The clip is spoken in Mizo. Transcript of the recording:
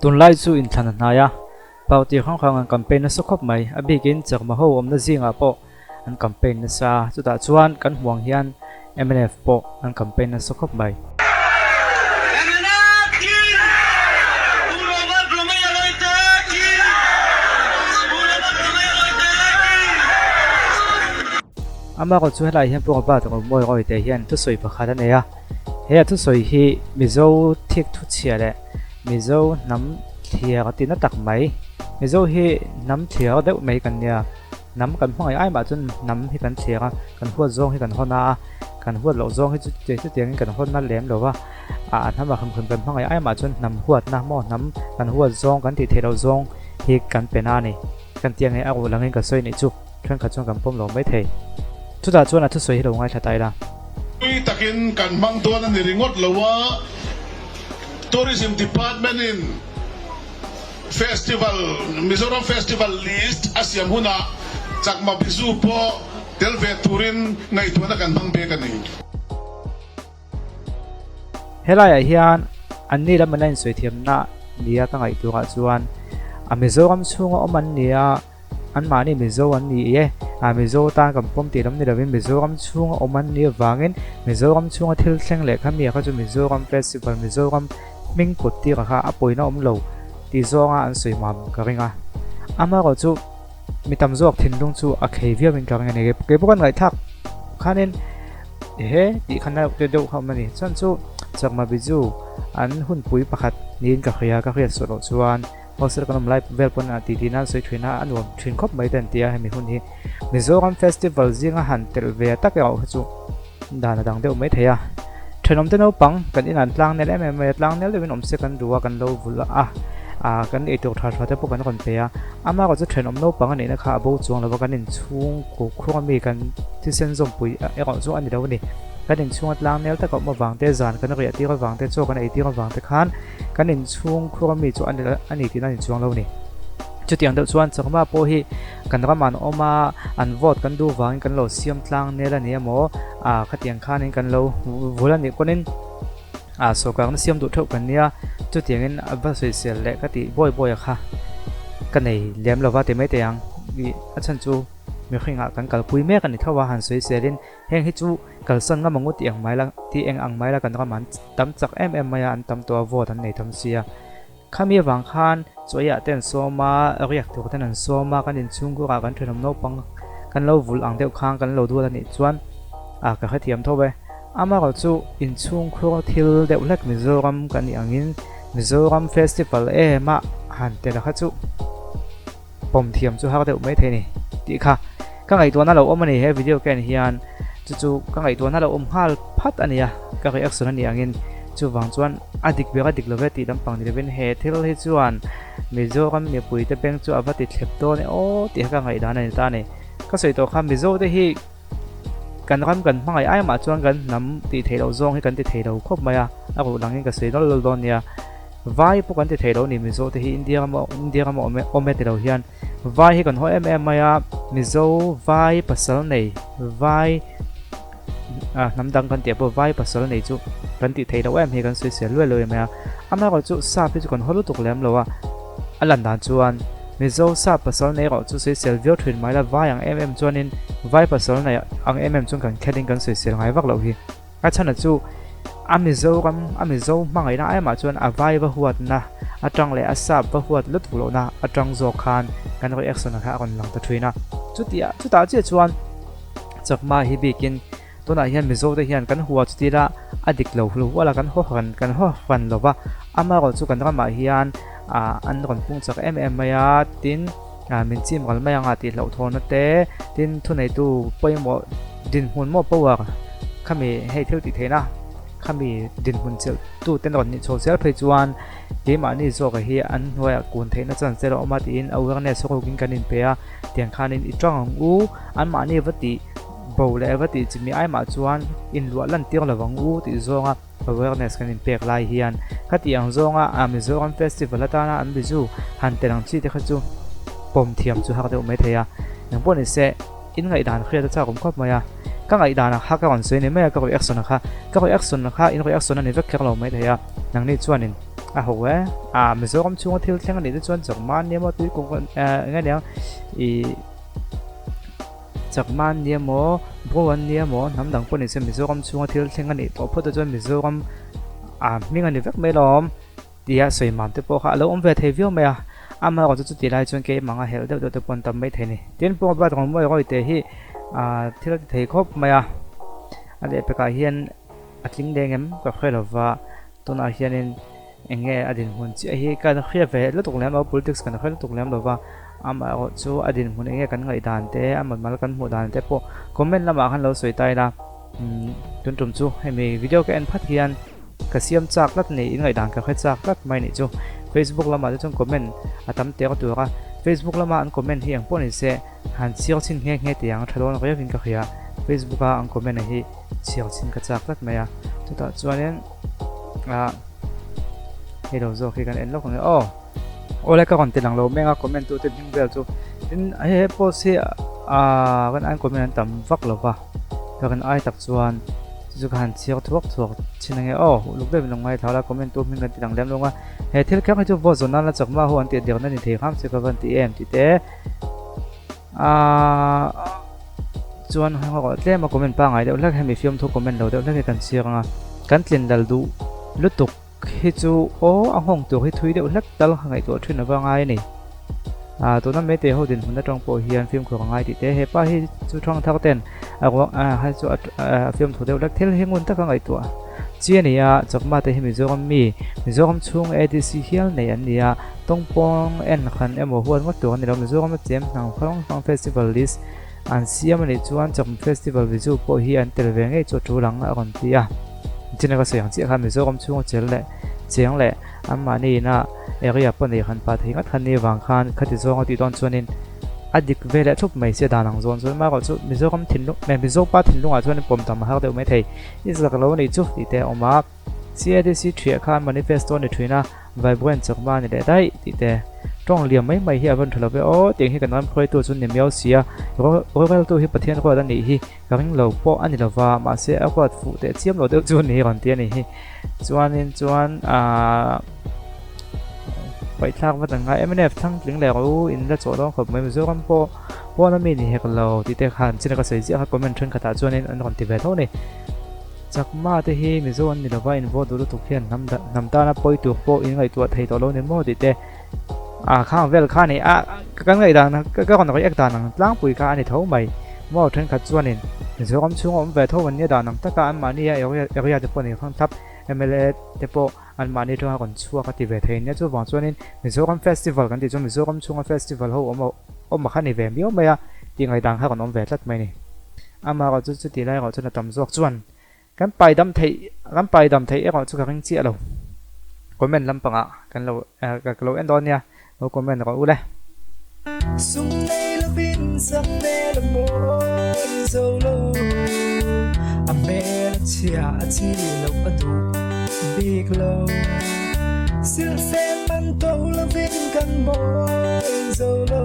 Tunlai chu inthlan a hnai a, party hrang hrang an campaign nasa khawp mai, a bikin Chakma ho awmna zingah pawh an campaign nasa a, chutah chuan kan hmuang hian mnf pawh an campaign nasa khawp mai. Amaherawhchu chu helaiah hian Pu Robert Romawi Rawite hian thusawi pakhat a nei a, he a thusawi hi Mizo thik thuchhia leh Mizo hnam thliar a ti na tak mai. Mizo hi hnam thliar deuh mai kan nia. Hnam kan hmangaih ai mah chuan hnam hi kan thliar a, kan huat zawng hi kan hawn a, kan huat loh zawng hi chu chutiangin kan hawn na lem lo va, a hnam ah hrim hrim kan hmangaih ai mah chuan hnam huatna maw hnam kan huat zawng kan tih theih loh zawng hi kan pe na a ni. Kan tih ange a ruh langin ka sawi nih chu thenkhat chuan kan pawm lo mai thei. Chutah chuan a thusawi hi lo ngaithla ta ila. Pui takin kan hmang dawn a ni ringawt lo a, Tourism Department in Festival, Mizoram Festival list a siam hunah Chakma Bizu pawh tel ve turin ngaihtuahna kan hmang bek a ni. Helaiah hian anni lam an la insawi thiamna nia ka ngaih turah chuan a Mizoram chhunga awm an ni a, anmahni Mizo an ni e, a Mizo tan kan pawm tih lam ni lovin Mizoram chhunga awm an nih avangin Mizoram chhunga thil thleng leh kha mi kha chu Mizoram Festival, Mizoram hming kut tirah kha a pawina awm lo tih zawnga an sawi mam ka ring a. Amaherawh chu mi tam zawk thinlung chu a khei viau in ka ring a ni. Kei pawh kan ngaihthlak khanin he tih khan a deuh deuh kha awm a ni. Chuan chu Chakma Biju an hunpui pakhat niin ka hria ka hriat suah loh chuan hostel kan awm lai vel pawn a titi nan sawi thin a, a nuam thin khawp mai te an ti a hemi hun hi. Mizoram Festival zinga han telh ve tak erawh kha chu dan a dang deuh mai thei a. Thenawmte naupang kan inah an tlang nel em em mai a, tlang nel deuhin awm se kan duh a, kan lo vulh a, ah kan eitur tha tha te pawh kan rawn pe a. Amaherawh chu thenawm naupang a nihna kha a bo chuang lo va, kan inchhung khuh khuang ami kan thisen zawmpui erawh chu a ni lo a ni. Kan inchhunga tlang nel taka awm avang te, zan kan riah tir avang te, chaw kan ei tir avang te khan kan inchhung khuang ami chu a ni tihna a ni chuang lo a ni. Chutiang deuh chuan Chakma pawh hi kan ramah an awm a, an vote kan duh vangin kan lo siam tlang nel a ni emaw, ah khatiang khanin kan lo vul a nih pawhin ah sawrkarna siam duh theuh kan nia, chutiangin a va sawisel leh ka tih bawi bawi a kha ka nei lem lova ti mai teh ang, ih a chhan chu mihringah kan kalpui mek a ni tho a, han sawiselin heng hi chu kalsan ngam ang u tih ang mai la tih eng ang mai la kan ramah an tam chak em em mai a, an tam tawh a vote an nei tam sia. Khami avang khan chawiah te an sawm a, riak tur ten an sawm a, kan inchhungkurah kan thenawm naupang kan lo vulh ang deuh khan kan lo duat a nih chuan a ka hrethiam tho e. Amaherawh chu inchhungkhur thil deuh hlek Mizoram kan nih angin Mizoram Festival em a han tel kha chu pawm thiam chu har deuh mai thei a ni tih kha ka ngaihtuahna lo awm a ni. He video ka en hian chu chu ka ngaihtuahna lo awm nghal phat a ni a, ka reaction a nih angin chuvang chuan a dik ber a dik lo ve tih lampang ni lovin he thil hi chuan Mizoram mipuite beng chu a va ti thlep dawn e aw tih kha ka ngaihdan a ni ta a ni. Ka sawi tawh kha Mizo te hi kan ram kan hmangaih ai mah chuan kan hnam tih theih loh zawng hi kan ti thei lo khawp mai a, a ruh langin ka sawi nawlh nawlh dawn nia. Vai pawh kan ti thei lo ni Mizo te hi India rama India rama awm e awm e ti lo hian Vai hi kan haw em em mai a, Mizo vai pasal nei vai ah hnam dang kan tih pawh vai pasal nei chu kan tih theih loh em hi kan sawi sel luai luai mai a. Amaherawhchu chu sap hi chu kan haw lutuk lem lo a, a lan dan chuan Mizo sap pasal nei erawh chu sawi sel viau thin mai la, vai ang em em chuanin vai pasal nei ang em em chuan kan khelin kan sawi sel ngai vak loh hi. A chhana chu a Mizoram a Mizo hmangaihna aimah chuan a vai va huatna atang leh a sap va huat lutuk lohna atang zawk khan kan reaction kha a rawn lang ta thin a. Chutiah chutah chiah chuan Chakma hi bikin tunah hian Mizo te hian kan hua chutila a dik lo hlu hual a kan haw hran kan haw hran lo va, amaherawh chu kan ramah hian ah an rawn pung chak em em mai a, tin ah min chim ral mai anga tih hlauhthawhna te, tin thuneitu pawimawh dinhmun maw power khami hei thil tih theihna khami dinhmun chelh tu te rawn nih chho zel phei chuan keimahni zawk hi an hnuaiah kun theihna chance te a awm a tiin awareness rukin kan inpe a, tiang khanin i tang ang u anmahni va tih bo leh va tih chimi ai mah chuan inluah lan tir lo ang u tih zawnga awareness kan inpek lai hian khati ang zawnga a Mizoram festival atana an bizu han tel ang chi te kha chu pawm thiam chu har deuh mai thei a, engpawh ni se in ngaihdan hriat a chak awm khawp mai a, ka ngaihdan ah kha ka rawn sawi ni mai a ka reaction ah kha ka reaction ah kha in reaction a ni vek kher lo mai thei a nangni chuanin. A ho e. A Mizoram chhunga thil thleng a nih te chuan Chakma an nia maw tui kawng eng nge niang ih Chakma an nia maw Bru an nia maw hnam dang pawh ni se Mizoram chhunga thil thleng a nih tawh phawt te chuan Mizoram a hming a ni vek mai lawm tia sawi mam te pawh kha a lo awm ve thei viau mai a. Amaherawhchu chu chuti lai chuan keimah a helh deuh deuh te pawh an tam mai thei a ni. Tin Pu Robert Rongmawi Rawite hi thil a ti thei khawp mai a, a lehpekah hian a tling leng em ka hre lova tunah hianin eng nge a dinhmun chiah hi ka hria ve lutuk lem lo politics kan hre lutuk lem lova amaherawh chu a dinhmun eng nge kan ngaih dan te a mawlmal kan hmuh dan te pawh comment lamah khan lo sawi ta ila umm tun tum chu hemi video ka en phat hian ka siam chak tlat a ni in ngaih dan ka hre chak tlat mai nih chu facebook lamah te chuan comment a tam tek a tur a facebook lama an comment hi eng pawh ni se han chhiar chhin nghe nghe tih ang tha dawn riau in ka hria facebook a an comment a hi. Chhiar chhin ka chak tlat mai a, chutah chuanin ah hei lo zawk hi kan en lawk ang e aw. Awle ka rawn ti lang lo meng a comment tu te hming vel chu tin hei he post hi ah kan an comment an tam vak lo va ka kan ai tak chuan chu chu ka han chhiar thuak thuak chhin ang e aw uluk deuh in lo ngaithla la comment tu hming kan ti lang lem lo ang a he thil kher hi chu vote zawn nan la chakma ho an tih der na ni thei hram se ka van ti em tih te. Ahh chuan erawh tlem a comment pangai deuh hlek hemi fiamthu comment lo deuh hlek hi kan chhiar ang a kan tlin lal duh lutuk hi chu aw a nghawng tur hi thui deuh hlek tal ngaihtuah thin ava ngai a ni ah tuna Meitei ho dinhmun atang pawh hian fimkhur a ngai tih te hepa hi chu thang thar ten a ruang ah hai chu a fiamthu deuh hlek thil hi ngun taka ngaihtuah chi a ni a Chakma te hi Mizoram mi Mizoram chhung ADC hial nei an ni a. Tawngpawng en khan emaw huat ngawt tur a ni lo, Mizoram a chem hnang hrang hrang festival list an siam a nih chuan Chakma festival Bizu pawh hi an tel ve ngei chu a tul ang a rawn ti a. Nichina ka sawi ang chiah khan Mizoram chhunga chel leh cheng leh anmahni ina area pawh nei han pah thei ngat khan ni avang khan khati zawnga tih dawn chuanin a dik ve leh thup mai sia dan ang zawn chuan amaherawh chu Mizoram thinlung Mizopa thinlungah chuan pawm tam a har deuh mai thei i zak lo a nih chu tih te a awm a. CADC ṭhiah khan manifesto a ni ṭhin a, vibrant chakma a ni leh daih tih te. Ṭawng liam mai mai hi a van ṭha lo ve aw, tiang hi kan ram hruaitu chu ni miau si a, roreltu hi Pathian ruat a nih hi ka ring lo pawh a ni lo va, mahse a ruat fuh teh chiam lo deuh chu a ni rawn ti a nih hi. Chuanin chuan aah paihthlak vat ang ngai mnf thlang tling leh rawh u in la chawh dawn khawp mai Mizoram pawh pawn a mi ni hek lo tih te khan chin a ka sawi ziah kha comment ṭhenkhatah chuanin an rawn ti ve tho a ni. Chakma te hi Mizo an ni lova in vote duh lutuk hian hnam hnam tana pawi tur pawh in ngaihtuah thei tawh lo ni maw tih te ah khang vel kha a ni a kan ngaihdan ka rawn react dan ang tlangpui kha a ni tho mai maw thenkhat chuanin Mizoram chhunga awm ve tho an nia dan ang taka anmahni a area area te pawh nei hrang thlap mla te pawh anmahni atanga rawn chhuak a ti ve thei nia chuvang chuanin Mizoram festival kan tih chuan Mizoram chhunga festival ho awm awm a kha ni ve miau mai a tih ngaihdan kha rawn awm ve tlat mai a ni. Amaherawh chu chuti lai erawh chuan a tam zawk chuan kan pai dam theih kan pai dam theih erawh chu ka ring chiah lo. Comment lampangah kan lo ka lo en dawn nia, lo comment rawh u le. Sum nei lovin sak hmel a mawi zo lo, a hmel a chhia a chi loh a duh bik lo. Silhfen man to lovin kan mawi zo lo.